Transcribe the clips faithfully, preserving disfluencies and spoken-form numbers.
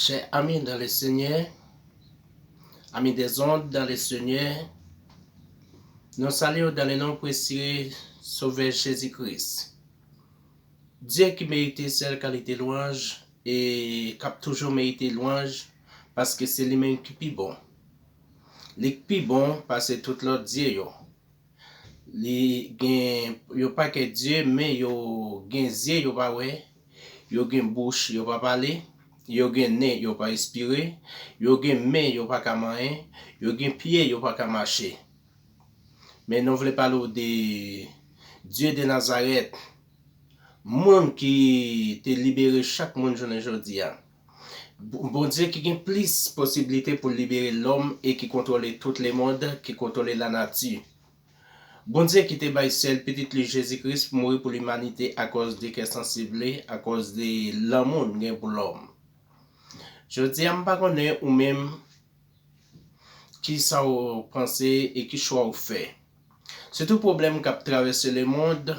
Chers amis dans le Seigneur, amis des ondes dans le Seigneur, nous saluons dans le nom précieux Sauveur Jésus-Christ. Dye ki merite sèl kalite lwanj e k ap toujou merite lwanj, paske se li menm ki pi bon. Li k pi bon pase tout lòt dye yo. Li gen yon pakèt dye, men yo gen zye, yo pa wè, yo gen bouch, yo pa pale, yo gen nen, yo pa espire, yo gen men, yo pa ka manyen, yo gen pye, yo pa ka mache. Men nou vle pale w de Dye de Nazarèt, moun ki te libere chak moun jounen jodi a. Bondye ki gen plis posiblite pou l libere lòm e ki kontwole tout lemonn, ki kontwole lanati. Bondye ki te bay sèl Pitit li Jezi Kris mouri pou limanite akòz de kè sansib li, akòz de lanmou l gen pou lòm. Jodi a, m pa konnen ou menm ki sa w panse e ki chwa w fè. Sitou pwoblèm k ap travèse lemonn,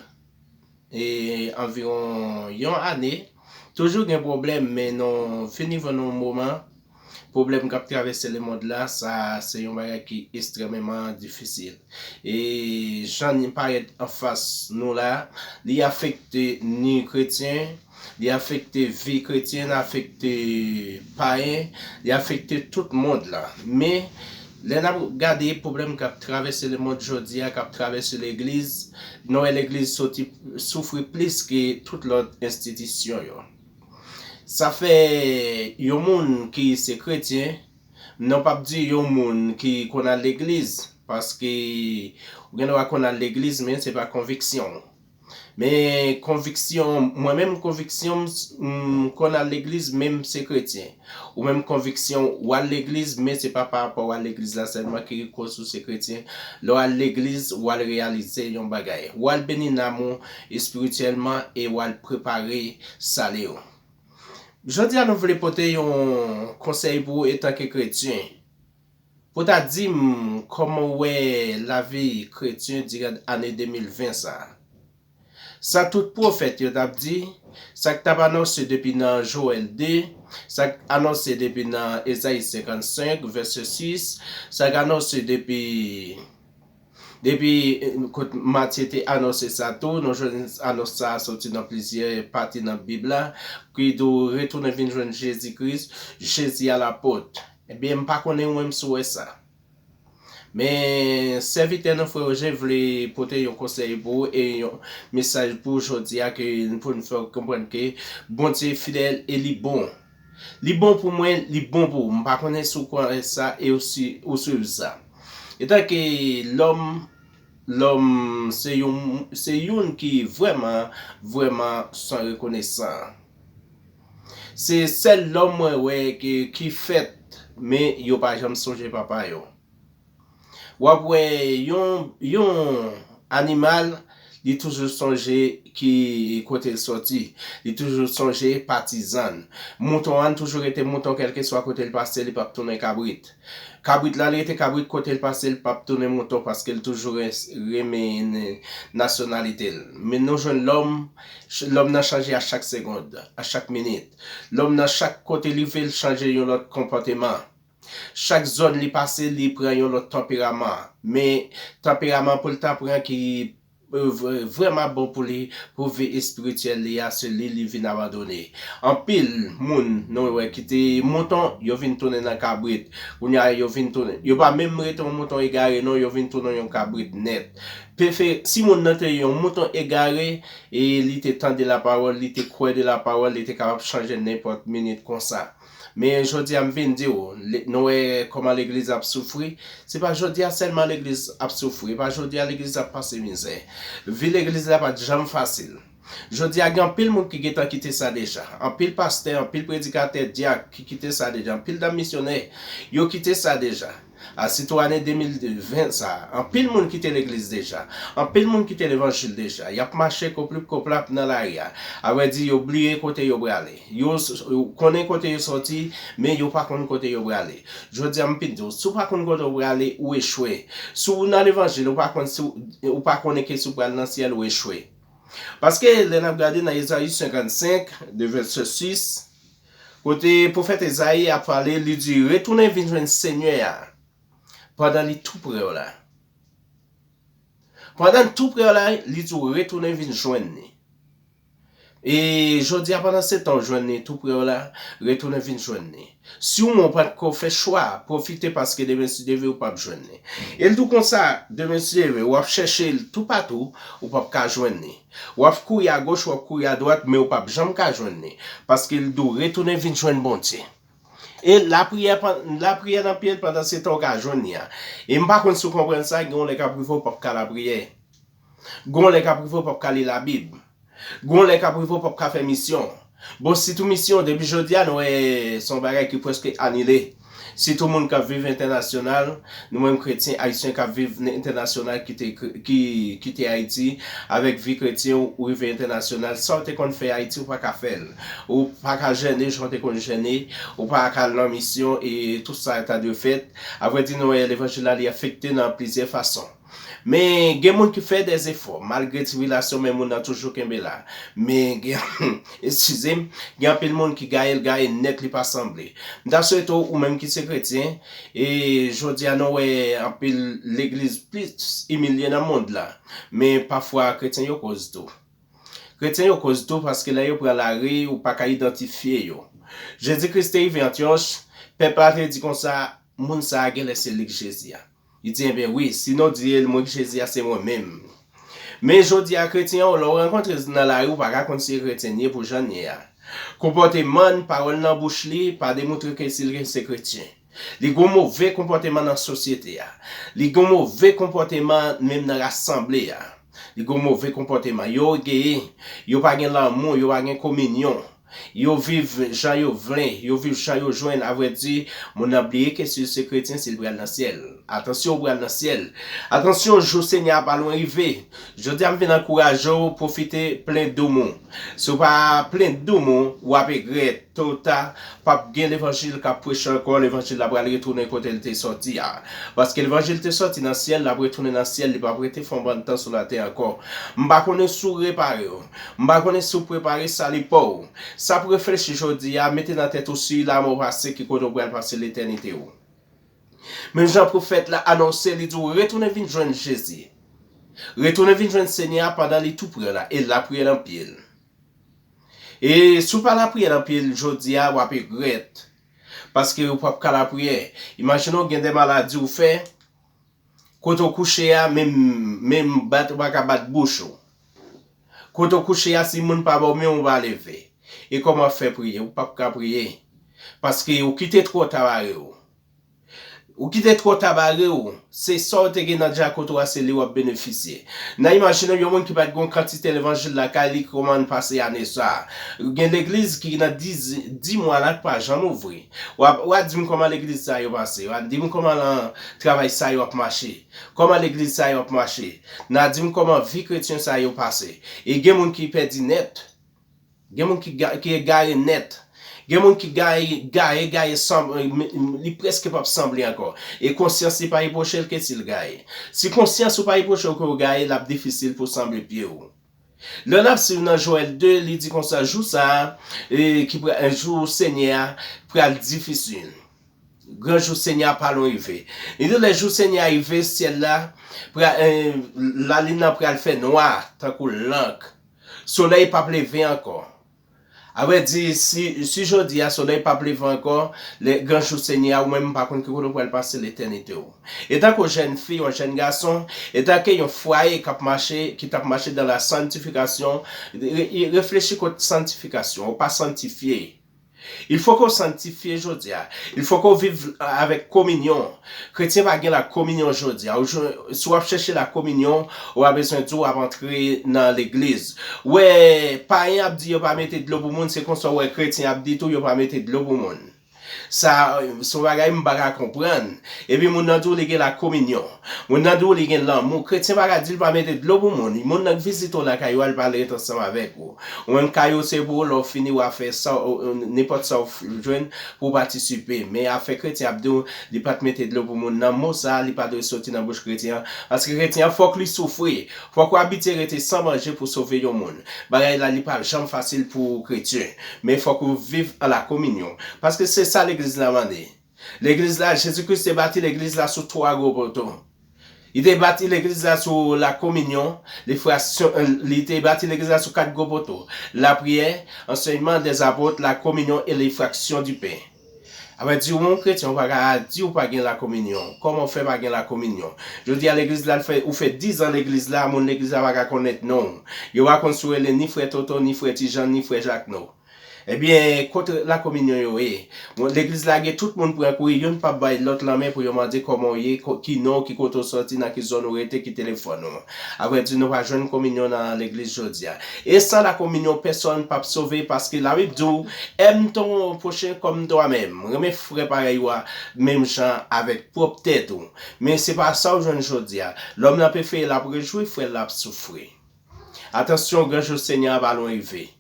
e anviwon yon ane, toujou gen pwoblèm, men nou fin rive nan yon moman, pwoblèm k ap travèse lemonn la, sa se yon bagay ki ekstrèmeman difisil. E jan li parèt anfas nou la, li afekte ni kretyen, li afekte vi kretyen, li afekte payen, li afekte tout mond la. Men, lè n ap gade pwoblèm k ap travèse lemonn jodi a, k ap travèse legliz, nou wè legliz soti soufri plis ke tout lòt enstitisyon yo. Sa fè yon moun ki se kretyen, nou p ap di yon moun ki konn al legliz, paske ou gen dwa konn al legliz, men se pa konviksyon w. Men konviksyon, mwen menm konviksyon m, m konn al legliz, men m se kretyen. Ou menm konviksyon w al legliz, men se pa pa rapò w al legliz la sèlman ki koz ou se kretyen. Lè w al legliz, w al reyalize yon bagay. W al beni nanm ou espirityèlman e w al prepare sali w. Jodi a nou vle pote yon konsèy pou ou etanke kretyen. Pou ta di m kòman w wè lavi kretyen diran ane de mil ven sa. Sa tout pwofèt yo t ap di, sa k t ap anonse depi nan Jowèl de, sa k anonse depi nan Ezayi senkannsenk, vèsè sis, sa k anonse depi, depi, eh, kot Matye te anonse sa tou, nou jwenn anons sa a soti nan plizyè pati nan Bib la, ki di w retounen vin jwenn Jezi Kris, Jezi a la pòt. Ebyen, m pa konnen ou menm si w wè sa. Men, sèvitè nou, frè Roger, vle pote yon konsèy pou ou e yon mesaj pou ou jodi a, ke, pou n fè w konprann ke Bondye fidèl e li bon. Li bon pou mwen, li bon pou ou. M pa konnen si w kwè sa e ou si, ou swiv sa. Etanke lòm, lòm se yon, se youn ki vrèman, vrèman san rekonesan. Se sèl lòm mwen wè ki, ki fèt, men yo pa janm sonje papa yo. W ap wè yon, yon animal, li toujou sonje ki kote l soti. Li toujou sonje patizan l. Mouton an toujou rete mouton, kèlkeswa kote l pase, li p ap tounen kabrit. Kabrit la, li rete kabrit, kote l pase, li p ap tounen mouton, paske l toujou res-, renmen nasyonalite l. Men nou jwenn lòm, ch-, lòm nan chanje a chak segond, a chak minit. Lòm nan chak kote li rive, l chanje yon lòt konpòteman. Chak zòn li pase, li pran yon lòt tanperaman. Men tanperaman pou l ta pran ki, eh, vre-, vrèman bon pou li, pou vi espirityèl li a, se li li vin abandone. Anpil moun, nou wè, ki te mouton, yo vin tounen nan kabrit. Kounye a, yo vin tounen, yo pa menm rete yon mouton egare, non, yo vin tounen yon kabrit nèt. Pefe-, si moun nan te yon mouton egare, e li te tande lapawòl, li te kwè de lapawòl, li te kapab chanje nenpòt minit konsa. Men jodi a, m vin di w, le-, nou wè kòman legliz ap soufri. Se pa jodi a sèlman legliz ap soufri, e pa jodi a legliz ap pase mizè. Vi legliz la pa t janm fasil. Jodi a, gen anpil moun ki gentan kite sa deja. Anpil pastè, anpil predikatè, dyak ki kite sa deja. Anpil dam misyonè, yo kite sa deja. A, sitou ane de mil ven sa, anpil moun kite legliz deja. Anpil moun kite levanjil deja. Y ap mache koplip koplap nan lari a. Avrèdi, yo bliye kote yo prale. Yo s-, yo konnen kote yo soti, men yo pa konn kote yo prale. Jodi a, m fin di w, si w pa konn kote w prale, ou echwe. Si w nan levanjil, ou pa konn si w, ou pa konnen ke si w pral nan syèl, ou echwe. Paske lè n ap gade nan Ezayi senkannsenk, de vèsè sis, Kote pwofèt Ezayi ap pale, li di, retounen vin jwenn Senyè a pandan li tou prè w la. Pandan l tou prè w la, li di w retounen vin jwenn li. E jodi a, pandan se tan w jwenn li tou prè w la, retounen vin jwenn li. Si w menm w pa t ko fè chwa, pwofite paske demen si Dye vle w p ap jwenn li. E l di w konsa, demen si Dye vle, w ap chèche l toupatou, ou p ap ka jwenn li. W ap kouri agoch, w ap kouri adwat, men w p ap janm ka jwenn li. Paske l di w retounen vin jwenn Bondye. E lapriyè, lapriyè nan pye l pandan se tan w ka jwenn li a. E m pa konn si w konprann sa, gen yon lè k ap rive w p ap ka lapriyè. Gen yon lè k ap rive w p ap ka li Labib. Gen yon lè k ap rive w p ap ka fè misyon. Bon, sitou misyon, depi jodi a, nou wè se yon bagay ki prèske anile. Sitou moun k ap viv entènasyonal, nou menm kretyen ayisyen k ap viv entènasyonal ki te, ki, ki te Ayiti, avèk vi kretyen ou rive entènasyonal, sa w te konn fè Ayiti, ou pa ka fè l. Ou pa ka jène jan w te konn jène, ou pa ka al nan misyon, e tout sa ta dwe fèt. Avrèdi, nou wè levanjil la, li afekte nan plizyè fason. Men gen moun ki fè dèzefò, malgre tribilasyon, men moun nan toujou kenbe la. Men gen, eskize m, gen anpil moun ki gaye l gaye nèt, li pa sanble. M ta swete w, ou menm ki se kretyen, e jodi a nou wè anpil legliz plis imilye nan mond la. Men pafwa kretyen yo koz tou. Kretyen yo koz tou paske lè yo pran lari, ou pa ka idantifye yo. Jezi Kris te rive Antyòch, pèp la te di konsa, moun sa a genlè se li k Jezi a. Li di, enben wi, si nou di l, mwen k Jezi a, se mwen menm. Men jodi a, kretyen an, lè w rankontre l nan lari, ou pa ka konn si e kretyen l ye pou jan l ye a. Konpòteman l, pawòl nan bouch li, pa demontre ke si l se kretyen. Li gen yon move konpòteman nan sosyete a. Li gen yon move konpòteman menm nan rasanble a. Li gen yon move konpòteman. Yo geye, yo pa gen lanmou, yo pa gen kominyon. Yo viv jan yo vle, yo viv jan yo jwenn. Avrèdi, moun nan bliye ke si l se kretyen, si l pral nan syèl. Atansyon, ou pral nan syèl. Atansyon, jou Senyè a pa lwen rive. Jodi a, m vin ankouraje w, pwofite plen doum ou. Si w pa plen doum ou, w ap regrèt. To ou ta, p ap gen levanjil k ap preche ankò, levanjil la pral retounen kote l te sòti a. Paske levanjil te sòti nan syèl, l ap retounen nan syèl, li p ap rete fè yon bann tan sou latè ankò. M pa konnen si w repare w. M pa konnen si w prepare sali pa w. Sa pou reflechi jodi a, mete nan tèt ou si lanmò pase, ki kote w pral pase letènite w. Menm jan pwofèt la anonse, li di w retounen vin jwenn Jezi. Retounen vin jwenn Senyè a pandan li tou prè la, e lapriyè nan pye l. E si w pa lapriyè nan pye l jodi a, w ap regrèt. Paske ou p ap ka lapriyè. Imajine w gen de maladi ou fè, kote w kouche a, menm, menm bat, ou pa ka bat bouch ou. Kote w kouche a, si moun pa ba w men, ou pa leve. E kòman w ap fè priye? Ou p ap ka priye. Paske ou kite twò ta bare w. Ou kite twò ta bare w, se sa w te gen nan djakout ou a, se li w ap benefisye. Nan imajine w yon moun ki pa t gen yon kantite levanjil lakay li, kòman l pase ane sa a? Gen legliz ki nan diz, dis mwa la k pa janm ouvri. W a, w a di m kòman legliz sa yo pase, w a di m kòman lan travay sa yo ap mache, kòman legliz sa yo ap mache. N a di m kòman vi kretyen sa yo pase. E gen moun ki pèdi nèt. Gen moun ki, ga- ki egare nèt. Gen moun ki gaye, gaye, gaye, sanble, li prèske p ap sanble ankò. E konsyans li pa repwoche l ke si l gaye. Si konsyans ou pa repwoche w ke w gaye, l ap difisil pou w sanble pye w. Lè n ap swiv nan Jowèl de, li di konsa, jou sa a, e, ki pra- jou Senyè a pral difisil. Gran jou Senyè a pa lwen rive. Li di lè jou Senyè a rive, syèl la, pra- e, lalin nan pral fè nwa tankou lank. Solèy p ap leve ankò. Avrèdi, si, si jodi a solèy p ap leve ankò, lè gran jou Senyè a, ou menm pa konn ki kote w pral pase letènite w. Etanke yon jèn fi, yon jèn gason, etanke yon fwaye k ap mache, ki t ap mache dans la sanctification, re- reflechi kot santifikasyon, ou pa santifye. Il faut que w santifye jodi a. Il faut que w viv avèk kominyon. Kretyen pa gen la kominyon jodi a. Ou jwenn- si w ap chèche la kominyon, ou pa bezwen di w ap antre nan legliz. Ou wè, payen ap di yo pa mete dlo pou moun, se konsa w wè kretyen ap di tou yo pa mete dlo pou moun. Sa, se yon bagay m pa ka konprann. Epi moun nan di w li gen lakominyon. Moun nan di w li gen lanmou. Kretyen pa ka di l pa mete dlo pou moun. Moun nan k vizite w lakay ou a, li pa ret ansanm avèk ou. Ou menm kay ou se pou ou, lè w fini w a fè sa, nenpòt sa w jwenn pou w patisipe. Men afè kretyen ap di w li pa t mete dlo pou moun nan, mo sa a, li pa dwe soti nan bouch kretyen an. Paske kretyen an fòk li soufri. Fòk ou abitye rete san manje pou sove yon moun. Bagay la, li pa janm fasil pou kretyen. Men fòk ou viv an lakominyon. Paske se sa legliz la mande. Legliz la, Jezi Kris te bati legliz la sou twa gwo poto. Li te bati legliz la sou lakominyon, li fraksyon, li te bati legliz la sou kat gwo poto. Lapriyè, ansèyman dèzapot, lakominyon e li fraksyon di pen. Apre di w yon kretyen, ou pa ka di w pa gen lakominyon. Kòman w fè pa gen lakominyon? Jodi a legliz la, fè, ou fè dizan legliz la, moun legliz la pa ka konèt non w. Yo pa konn si w rele ni frè Toto, ni frè Tijan, ni frè Jakno. Ebyen, kot lakominyon yo ye? Bon, legliz la gen tout moun pran kouri, youn p ap bay lòt lanmen pou yo mande kòman w ye, ki non w, ki kote w sòti, nan ki zòn ou rete, ki telefòn ou. Avrèdi, nou pa jwenn kominyon nan legliz jodi a. E san lakominyon, pèsonn p ap sove, paske Labib di w, aime ton prochain comme toi-même. Renmen frè parèy ou a, menm jan avèk pwòp tèt ou. Men se pa sa w jwenn jodi a. Lòm nan prefere l ap rejwi, frè l ap soufri. Atansyon, gran jou Senyè a pa lwen rive.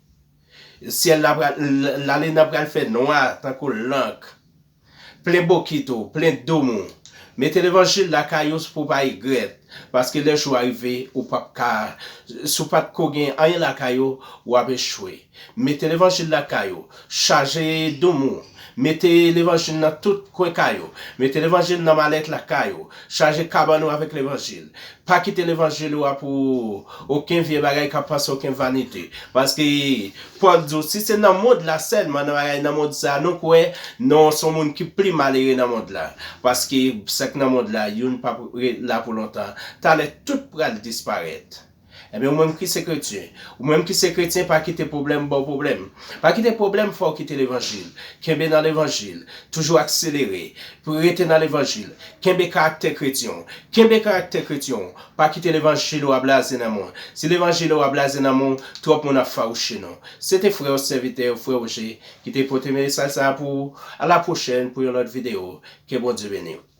Syèl la pral, lalin nan pral fè nwa tankou lank. Plen bokit ou, plen doum ou. Mete levanjil lakay ou pou w pa regrèt, paske lè jou a rive, ou p ap ka, si w pa t ko gen anyen lakay ou, w ap echwe. Mete levanjil lakay ou, chaje doum ou. Mete levanjil nan tout kwen kay ou. Mete levanjil nan malèt lakay ou. Chaje kabann ou avèk levanjil. Pa kite levanjil ou a pou okenn vye bagay k ap pase, okenn vanite. Paske Pòl di w, si se nan mond la sèlman, nan bagay nan mond sa a nou kwè, non, se yon moun ki pli malere nan mond la. Paske sa k nan mond la, youn p ap re-, la pou lontan. Talè, tout pral disparèt. Ebyen, ou menm ki se kretyen, ou menm ki se kretyen, pa kite pwoblèm ba w pwoblèm. Pa kite pwoblèm fè w kite levanjil. Kenbe nan levanjil. Toujou akselere. Pou rete nan levanjil. Kenbe karaktè kretyen w. Kenbe karaktè kretyen w. Pa kite levanjil ou a blaze nan men w. Si levanjil ou a blaze nan men w, twòp moun ap fawouche non w. Se te frè w, sèvitè w, frè Roger, ki te pote mesaj sa a pou ou. A la pwochèn pou yon lòt videyo. Ke Bondye beni w.